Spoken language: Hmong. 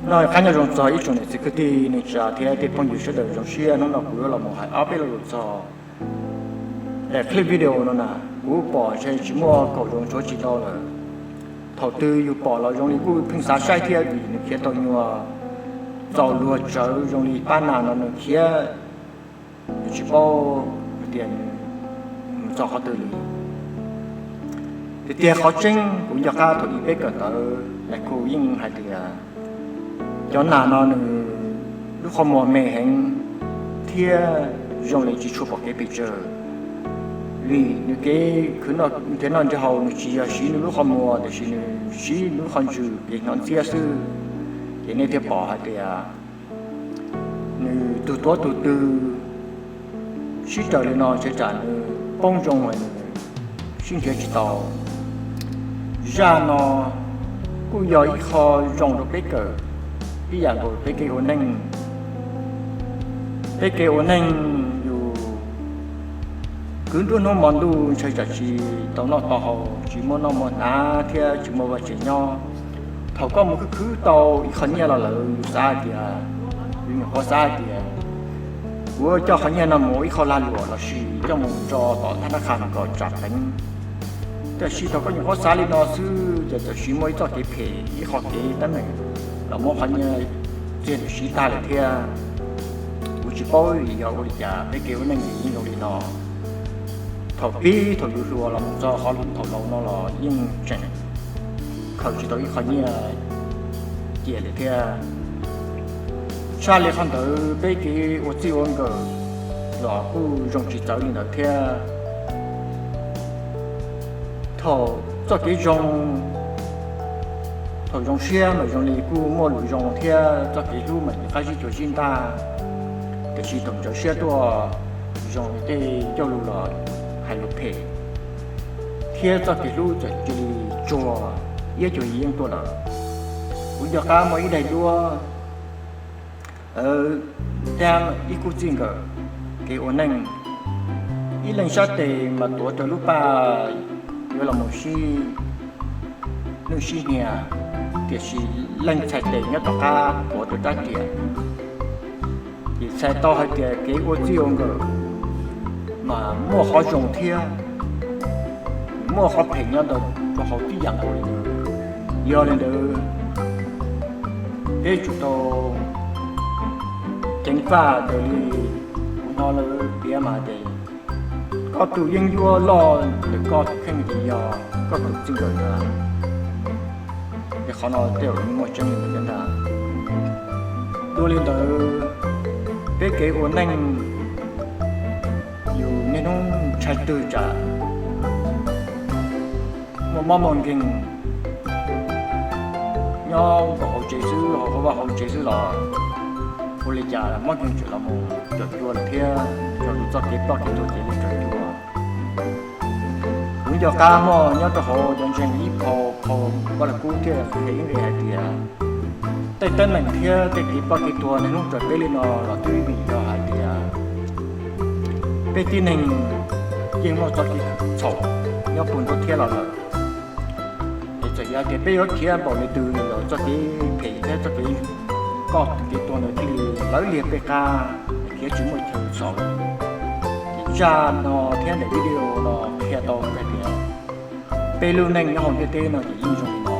Noj qab nyob zoo txog ib tsoom niam txiv kwv tij neej tsa thiab tej phooj ywg sawv daws. Zoo siab hnub no kuv yuav los mus hais ob peb lo lus txog daim clip video no na. Kuv pom ntshe tsis muaj kaum zoov tshuav tsis tau lawm. Thaum twg yus pom los zoo li kuj pheej xav saib thiab vim nws khiav tau nyuag txaus luag tsawv zoo li pab nas no nws khiav, nws tsis paub tias nws mus txog qhov twg li. Tiag tiag qhov tseeb kuv nco qab thaum ub peb kawm ntawv es kuv yeej hais tias cov nas no nws lub qhov muag me heev thiab zoo li tsis tshua pom kev pes tsawg. Vim nws kev khwv noj nrhiav noj nrhiav haus nws tsis yog siv nws lub qhov muag tiam sis nws siv nws lub qhov ntswg kev hnov ntxiab xwb. Ces nej thiaj pom hais tias nws tus tuav tus tw sib raws li no ntshe tsam nws poob zoo es nws sib nrhiav tsis tau. Zaj no kuj yog ib qho zoo rau peb kawm ib yam nkaus peb kev ua neej. Peb kev ua neej yus kwv nruab hnub hmo ntuj ntshe tsam tsis tau noj tau haus, tsis muaj noj muaj hnav thiab tsis muaj vaj tse nyob. Thaum koj mus khwv khwv tau ib qho nyiaj los lawm yus xav hais tias, yus nyuam qhuav xav hais tias kuv coj qhov nyiaj no mus ua ib qho lag luam los sis coj mus tso tom thab nab qha kom tsam peev. Tiam sis thaum koj nyuam qhuav xav li no xwb ces txawm siv muaj ib txoj kev phem ib qho kev teeb meem los muab qhov nyiaj txiag ntawd siv tag lawm thiab. Kuv tsis paub vim yog ua li cas peb kev ua neej yeej zoo li no. Thaum pib thaum yus hluas los mus txog qhov thaum laus no los yeej tseem khaws tsis tau ib qho nyiaj cia lawm thiab. Tshaj li qhov ntawd peb kev ua txij ua nkawm los kuj zoo tsis txawv li ntawd thiab. Thaum txoj kev zoo, thaum zoo siab mas zoo li kuj muaj lus zoo thiab txoj kev hlub mas nws qab zib cuag zib ntaj. Tiam sis thaum ntxhov siab tuaj zoo li tej ncauj lus los hais lus phem thiab txoj kev hlub txawm cia li tsuag iab cuag yeeb tuaj lawm. Kuv nco qab muaj ib daim duab thiab ib khub txij nkawm kev ua neej, ib leeg sab tes mas tuav rau lub paj yuav los mus sib nwj sib hnia, tiam sis leej txhais tes nyob tom qab tuav rau rab riam. Ces txhais tau hais tias kev ua txij ua nkawm mas muaj qhov zoo thiab muaj qhov phem nyob ntawm rau hauv tib yam nkaus li. Yog li ntawd peb tsum tau ceev faj raws li kuv hnov lawv piav mas tias koj tus yeeb ncuab loj ntawm koj tus kheej ces yog koj tus txij nkawm ntag. Ces qhov no tej zaum muaj tseeb li ntawd thiab ntag. Dua li ntawd peb kev ua neej yus niaj hnub ntshai twg tsam muaj mob muaj nkeeg nyob nkaus hauv tsev xwb, hauv vaj hauv tsev xwb los ua li cas mob nkeeg tseem los mus raws cua lawm thiab, raws li txoj kev ploj kev tuag ces li raws cua. Kuv nco qab muaj nyob rau hauv cov ntseeg ib phau, phau Vaj Lug Kub thiaj qhia ib nqe hais tias tej teeb meem thiab tej kev ploj kev tuag niaj hnub raws peb li no los twb vim yog hais tias peb tib neeg yeej muaj txoj kev txhaum nyob puag nraud thiab los lawm. Es txawm yog tias peb yuav khiav npaum li twg los txoj kev phem thiab txoj kev ploj kev tuag ntawd thiaj li lawv liag peb qab, khiav tsis muaj chaw xauv. Ces zaj no thiab daim video no qhia tau hais tias peb lub neej nyob hauv ntiaj teb no ces yeej zoo li no.